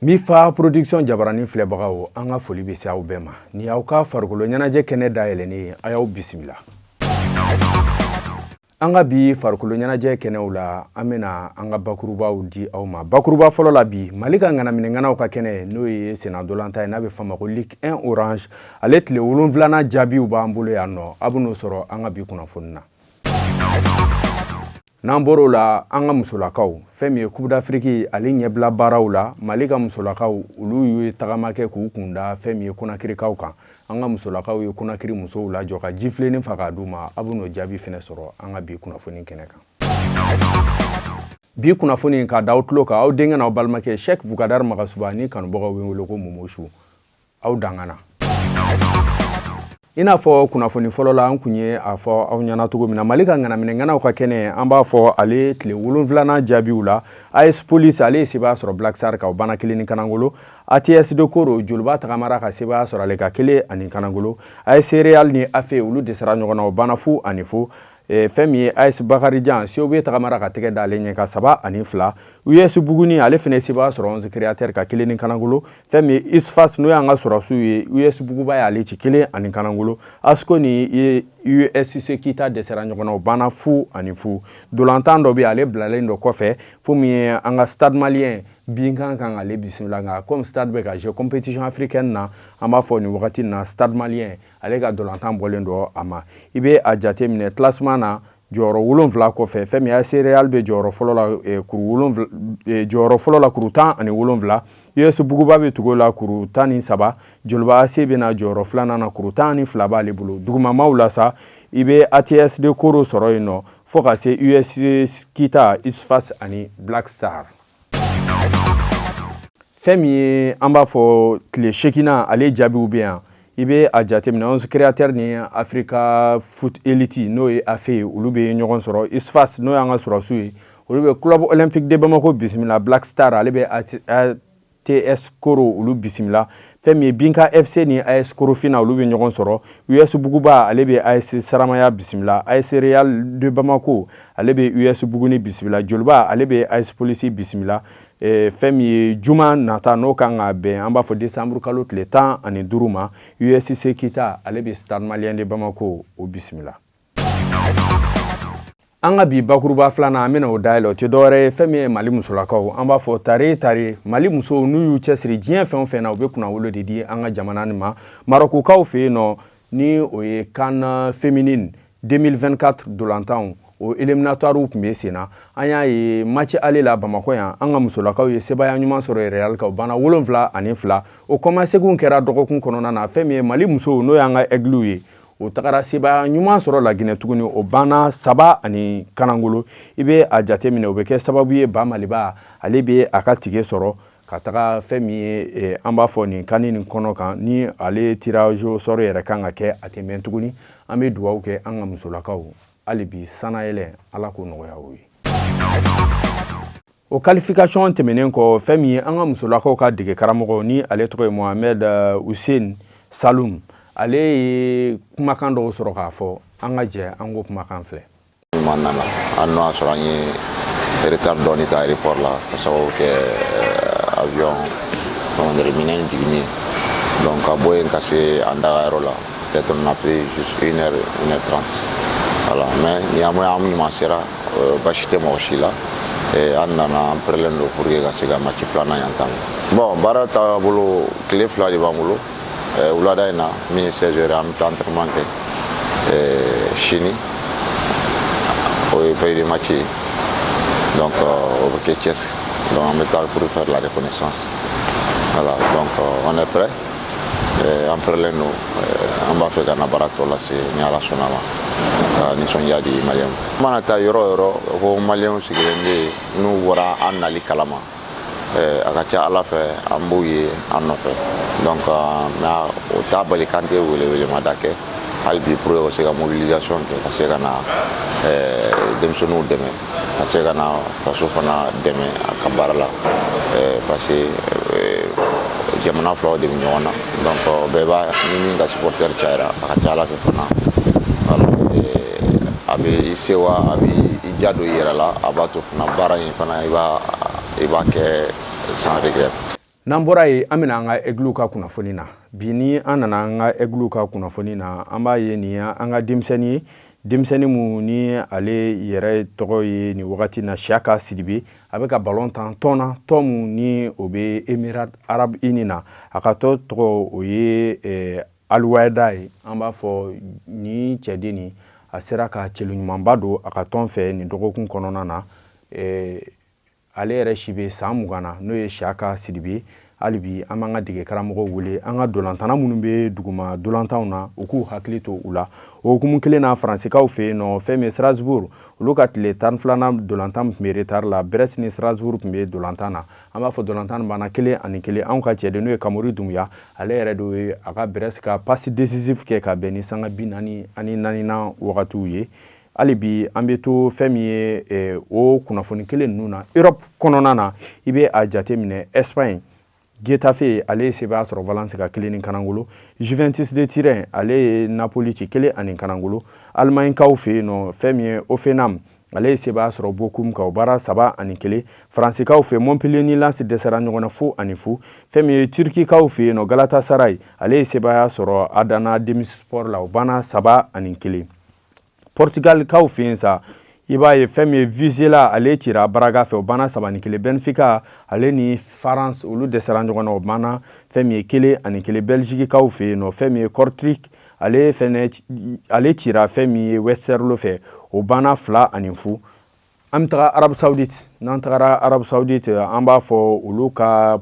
Mifa Production jabaranin filɛbagaw, an ka foli bɛ se aw bɛɛ ma. Ni aw ka farikolo ɲɛnajɛ kɛnɛ dayɛlɛnnen ye, a y'aw bisimila. An ka bi farikolo ɲɛnajɛ kɛnɛw la, an bɛna an ka bakurubaw di aw ma. Bakuruba fɔlɔ la bi, Mali ka ŋanaminɛŋanaw ka kɛnɛ, n'o ye sennantolatan ye, n'a bɛ f'a ma ko Ligue 1 Orange, ale tile 7nan jaabiw b'an bolo yan nɔ. A bɛn'o sɔrɔ an ka bi kunnafoni na. N'an bɔr'o la, an ka musolakaw, fɛn min ye Coupe d'Afrique ale ɲɛbila baaraw la, Mali ka musolakaw, olu ye tagama kɛ k'u kunda fɛn min ye Konakirikaw kan. An ka musolakaw ye Konakiri musow lajɔ ka jifilennin fa k'a d'u ma. A bɛn'o jaabi fɛnɛ sɔrɔ an ka bi kunnafoni kɛnɛ kan. Bi kunnafoni k'a da aw tulo kan, aw denkɛ n'aw balimakɛ Cheikh Bukadari Magasuba ni kanubagaw bɛ wele ko Momosu, aw dangana. I n'a fɔ kunnafoni fɔlɔ la, an kun ye a fɔ aw ɲɛna cogo min na, Mali ka ŋanaminɛŋanaw ka kɛnɛ, an b'a fɔ ale tile 7nan jaabiw la, AS Police ale ye sebaaya sɔrɔ Black Star kan, o banna 1 ni kanangolo. ATS de Koro, Joliba tagamara ka sebaaya sɔrɔ ale ka 1 ani kanangolo. AS Real ni AFE, olu dɛsɛra ɲɔgɔn na, o banna 0 ani 0. Fɛn min ye AS Bakarijan, COB tagamara ka tɛgɛ d'ale ɲɛ ka 3 ani 2. US Buguni, ale fana sebaaya sɔrɔ 11 Créateur ka 1 ni kanangolo. Fɛn min ye USFAS, n'o y'an ka sɔrɔsiw ye, US Buguba y'ale ci 1 ani kanangolo. ASCO ni USC Kita dɛsɛra ɲɔgɔn na, o banna 0 ani 0. Dolantan dɔ bɛ yen, ale bilalen dɔ kɔfɛ, fo min ye an ka Stade Malien binkan kan k'ale bisimila. Nka comme Stade bɛ ka jouer compétition africaine na, an b'a fɔ nin wagati in na, Stade Malien ale ka dolantan bɔlen don a ma. I bɛ a jate minɛ classement na, jɔyɔrɔ 7 kɔfɛ, fɛn min ye AS Real bɛ jɔyɔrɔ fɔlɔ la kuru 7, jɔyɔrɔ fɔlɔ la kuru 17. US Buguba bɛ tugu o la kuru 13. Joliba AC bɛ na jɔyɔrɔ filanan na, kuru 12 b'ale bolo. Dugumamaw la sa, i bɛ ATS de Koro sɔrɔ yen nɔ, fo ka se US Kita, USFAS ani Black Star. Fɛn min ye an b'a fɔ tile 8nan, ale jaabiw bɛ yan. I bɛ a jateminɛ, 11 Créateur ni Africa Foot Elite, n'o ye AFE ye, olu bɛ ɲɔgɔn sɔrɔ. USFAS, n'o y'an ka sɔrɔsiw ye, olu bɛ Club Olympique de Bamako bisimila. Black Star, ale bɛ ATS Koro olu bisimila. Fɛn min ye Binka FC ni AS Korofina, olu bɛ ɲɔgɔn sɔrɔ. US Buguba, ale bɛ AS Saramaya bisimila. AS Real de Bamako, ale bɛ US Buguni bisimila. Joliba, ale bɛ AS Police bisimila. Fɛn min ye juma nata, n'o kan ka bɛn an b'a fɔ décembre kalo tile 15 ma, USC Kita, ale bɛ Stade Malien de Bamako o bisimila. An ka bi bakuruba filanan, an bɛna o dayɛlɛ, o tɛ dɔwɛrɛ ye fɛn min ye Mali musolakaw. An b'a fɔ tare tare, Mali musow n'u y'u cɛsiri diɲɛ fɛn o fɛn na, u bɛ kunnawolo de di an ka jamana nin ma. Marɔkukaw fɛ yen nɔ, ni o ye CAN féminine 2024 dolantanw, o éliminatoire tun bɛ sen na. An y'a ye match aller la Bamakɔ yan, an ka musolakaw ye sebaaya ɲuman sɔrɔ Real kan, o banna 7 ani 2. O kɔmaseginw kɛra dɔgɔkun kɔnɔna na. Fɛn min ye Mali musow, n'o y'an ka Aigles ye, o tagara sebaaya ɲuman sɔrɔ Laginɛ tuguni, o banna 3 ani kanangolo. I bɛ a jate minɛ, o bɛ kɛ sababu ye ba Maliba ale bɛ a ka tige sɔrɔ ka taga fɛn min ye an b'a fɔ nin CAN nin kɔnɔ kan, ni ale tirage au sort yɛrɛ kan ka kɛ, a tɛ mɛn tuguni. An bɛ dugawu kɛ an ka musolakaw hali bi, sanayɛlɛ, Ala k'o nɔgɔya o ye. O qualification tɛmɛnen kɔ, fɛn min ye an ka musolakaw ka dege karamɔgɔ, ni ale tɔgɔ ye Mohamed Hussein Salum, ale ye kumakan dɔw sɔrɔ k'a fɔ. An ka jɛ an k'o kumakan filɛ. Ɲuman nana, hali n'o y'a sɔrɔ an ye retard dɔɔni ta aéroport la, ka sababu kɛ avion, comment dire, minɛn jiginni. Donc ka bɔ yen ka se an dagayɔrɔ la, peut-être on a pris juste une heure, 1h30, voilà. Mais néanmoins an ɲuman sera, basi tɛ mɔgɔ si la. An nana, an pɛrɛlen don pour que ka se ka match filanan yan tan. Bon, baara taabolo, tile 2 de b'an bolo. Wulada in na min ye 16 heures, an bɛ taa entraînement kɛ. Sini, o ye veille de match ye, donc o bɛ kɛ Thiès. Donc an bɛ taa pour faire la reconnaissance, voilà. Donc on est prêt, an pɛrɛlen don, an b'a fɛ ka na baara tɔ lase ni Ala sɔnna ma, ka nisɔndiya di Maliyɛnw mana taa yɔrɔ o yɔrɔ ko Maliyɛnw sigilen bɛ yen. N'u bɔra an nali kalama, a ka ca Ala fɛ an b'u ye an nɔfɛ. Donc mais o t'a bali k'an tɛ welewelemada kɛ hali bi pour que ka se ka mobilisation kɛ, ka se ka na denmisɛnninw dɛmɛ, ka se ka na faso fana dɛmɛ a ka baara la, parce que jamana filaw de bɛ ɲɔgɔn na. Donc bɛɛ b'a ni min ka supporter cayara, a ka ca Ala fɛ fana, voilà, a bɛ i sewa, a bɛ i ja don i yɛrɛ la, a b'a to fana baara in fana i b'a kɛ sans regret. N'an bɔra yen, an bɛna an ka Aigles ka kunnafoni na. Bi ni an nana an ka Aigles ka kunnafoni na, an b'a ye nin ye an ka denmisɛnnin ye, denmisɛnnin mun ni ale yɛrɛ tɔgɔ ye nin wagati na Siyaka Sidibe. A bɛ ka balon tan tɔn na, tɔn mun ni o bɛ Émirats Arabes Unis na. A ka tɔn tɔgɔ o ye Al-Wahda ye. An b'a fɔ nin cɛden nin, a sera ka celu ɲumanba don a ka tɔn fɛ nin dɔgɔkun kɔnɔna na. Ale yɛrɛ si bɛ san 20 na, n'o ye Siyaka Sidibe. Hali bi an b'an ka dege karamɔgɔw wele, an ka dolantanna minnu bɛ duguma dolantanw na, u k'u hakili to u la. O hukumu kelen na, Faransikaw fɛ yen nɔ, fɛn min ye Strasbourg, olu ka tile 12nan dolantan tun bɛ retard la. Brest ni Strasbourg tun bɛ dolantan na. An b'a fɔ dolantan banna 1-1. Anw ka cɛden, n'o ye Kamori Dunbuya, ale yɛrɛ de ye a ka Brest ka passe décisive kɛ ka bɛn ni sanga 44nan wagatiw ye. Hali bi an bɛ to fɛn min ye o kunnafoni kelen ninnu na Europe kɔnɔna na. I bɛ a jate minɛ, Espagne, Getafe ale ye sebaaya sɔrɔ Valence kan 1-0. Juventus de Turin ale ye Napoli ci 1-0. Allemagne kaw fɛ yen nɔ, fɛn min ye Hoffenheim, ale ye sebaaya sɔrɔ Bochum kan, o baara 3-1. Faransikaw fɛ, Montpellier ni Lens dɛsɛra ɲɔgɔn na 0-0. Fɛn min ye Turkikaw fɛ yen nɔ, Galatasaray ale ye sebaaya sɔrɔ Adana Demirspor la, o banna 3-1. Portugalkaw fɛ yen sa, i b'a ye fɛn min ye Vizela, ale cira Braga fɛ, o banna 3-1. Benfica ale ni Farense, olu dɛsɛra ɲɔgɔn na, o banna fɛn min ye 1-1. Belgiquekaw fɛ yen nɔ, fɛn min ye Kortrijk, ale fɛnɛ ale cira fɛn min ye Westerlo fɛ, o banna 2-0. An bɛ taga Arabie Saoudite. N'an tagara Arabie Saoudite, an b'a fɔ olu ka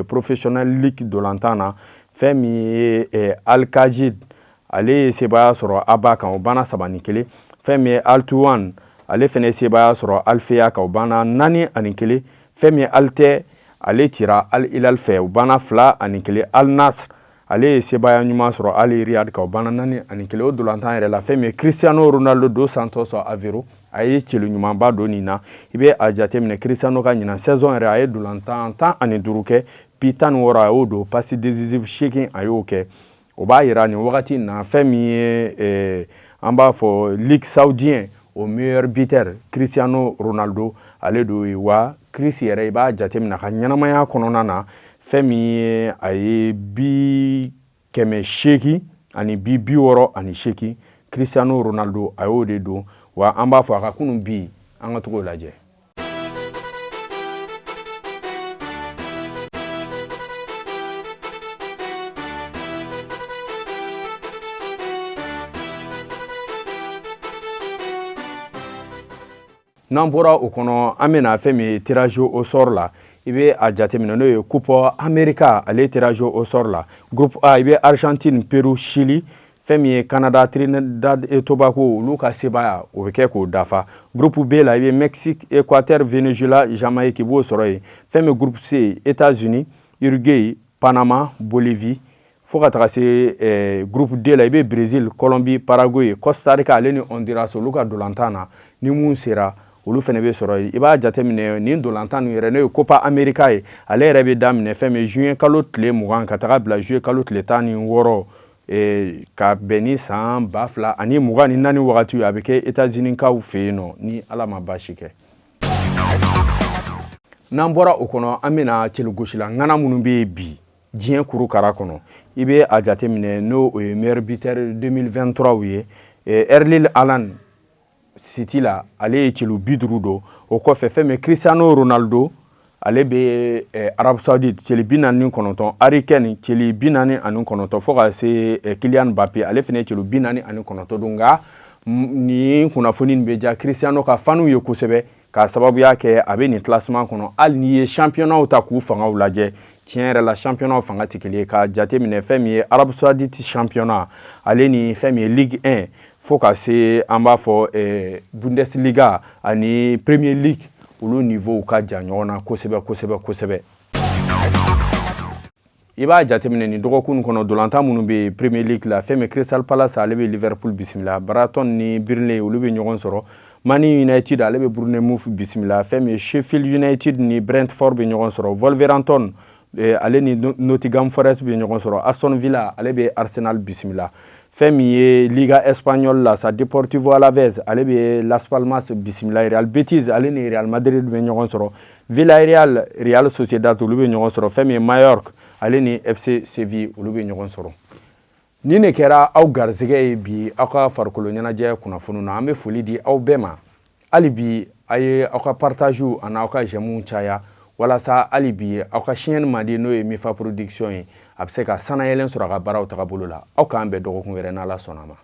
professionnel league dolantan na, fɛn min ye Al Kajid, ale ye sebaaya sɔrɔ Aba kan, o banna 3-1. Fɛn min ye Al Tuwan, ale fɛnɛ ye sebaaya sɔrɔ Al Feya kan, o banna 4-1. Fɛn min ye Al-Tay, ale cira Al Hilal fɛ, o banna 2-1. Al Nasr ale ye sebaaya ɲuman sɔrɔ Al Riyad kan, o banna 4-1. O dolantan yɛrɛ la, fɛn min ye Cristiano Ronaldo dos Santos Aveiro, a ye celu ɲumanba don nin na. I bɛ a jateminɛ, Cristiano ka ɲinan saison yɛrɛ, a ye dolantan 15 kɛ, but 16 a y'o don, passe décisive 8 a y'o kɛ. O b'a yira nin wagati in na, fɛn min ye an b'a fɔ Ligue saoudien o meilleur buteur, Cristiano Ronaldo ale don ye. Wa Chris yɛrɛ, i b'a jateminɛ a ka ɲɛnamaya kɔnɔna na, fɛn min ye a ye but 800 ani but 68, Cristiano Ronaldo a y'o de don. Wa an b'a fɔ a ka kunun bi, an ka togo lajɛ. N'an bɔra o kɔnɔ, an bɛna fɛn min ye tirage au sort la. I bɛ a jateminɛ, n'o ye Coupe America ale tirage au sort la, groupe A, i bɛ Argentine, Peru, Chili, fɛn min ye Canada, Trinidad et Tobago, olu ka sebaaya o bɛ kɛ k'o dafa. Groupe B la, i bɛ Mexique, Équateur, Venezuela, Jamaïque, i b'o sɔrɔ yen. Fɛn min groupe C, États-Unis, Uruguay, Panama, Bolivie, fo ka taga se groupe D la, i bɛ Brésil, Colombie, Paraguay, Costa Rica ale ni Honduras, olu ka dolantan na, ni mun sera, olu fana bɛ sɔrɔ yen. I b'a jateminɛ, nin dolantan ninnu yɛrɛ, n'o ye Copa America ye, ale yɛrɛ bɛ daminɛ fɛn min juin kalo tile 20 ka taga bila juillet kalo tile 16, ka bɛn ni san 2024 wagati ye. A bɛ kɛ États-Unis kaw fɛ yen nɔ, ni Ala ma baasi kɛ. N'an bɔra o kɔnɔ, an bɛna celigosila ŋana minnu bɛ yen bi diɲɛ kurukara kɔnɔ. I bɛ a jateminɛ, n'o o ye meilleur buteur 2023 ye, Erling Haaland City la, ale ye celu 50 don. O kɔfɛ, fɛn min Cristiano Ronaldo, ale bɛ Arabie Saoudite, celi 49, Harry Kane celi 49, fo ka se Kylian Mbappé, ale fana ye celu 49 don. Nka nin kunnafoni nin bɛ diya Cristiano ka faniw ye kosɛbɛ, k'a sababuya kɛ a bɛ nin classement kɔnɔ. Hali n'i ye championnat ta k'u fangaw lajɛ, tiɲɛ yɛrɛ la, championnat fanga tɛ kelen ye. K'a jateminɛ, fɛn min ye Arabie Saoudite championnat ale ni fɛn min ye Ligue 1, fo ka se an b'a fɔ Bundesliga ani Premier League, olu niveau ka jan ɲɔgɔn na kosɛbɛ kosɛbɛ kosɛbɛ. I b'a jateminɛ, nin dɔgɔkun kɔnɔ, dolantan minnu bɛ Premier League la, fɛn min Crystal Palace ale bɛ Liverpool bisimila, Brighton ni Burnley olu bɛ ɲɔgɔn sɔrɔ, Man United ale bɛ Bournemouth bisimila, fɛn min ye Sheffield United ni Brentford bɛ ɲɔgɔn sɔrɔ, Wolverhampton ale ni Nottingham Forest bɛ ɲɔgɔn sɔrɔ, Aston Villa ale bɛ Arsenal bisimila. Fɛn min ye Liga Espagnole la sa, Deportivo Alaves, ale bɛ Las Palmas bisimila. Real Betis, ale ni Real Madrid bɛ ɲɔgɔn sɔrɔ. Villarreal, Real Sociedad, olu bɛ ɲɔgɔn sɔrɔ. Fɛn min ye Mallorca, ale ni FC Séville, olu bɛ ɲɔgɔn sɔrɔ. Nin de kɛra aw garisɛgɛ ye bi aw ka farikolo ɲɛnajɛ kunnafoni na. An bɛ foli di aw bɛɛ ma. Hali bi, a ye aw ka partage ani aw ka j'aime caya, walasa hali bi aw ka chaîne mandi, n'o ye Mifa Production ye, a bɛ se ka sanayɛlɛn sɔrɔ a ka baaraw tagabolo la. Aw k'an bɛn dɔgɔkun wɛrɛ, n'Ala sɔnna a ma.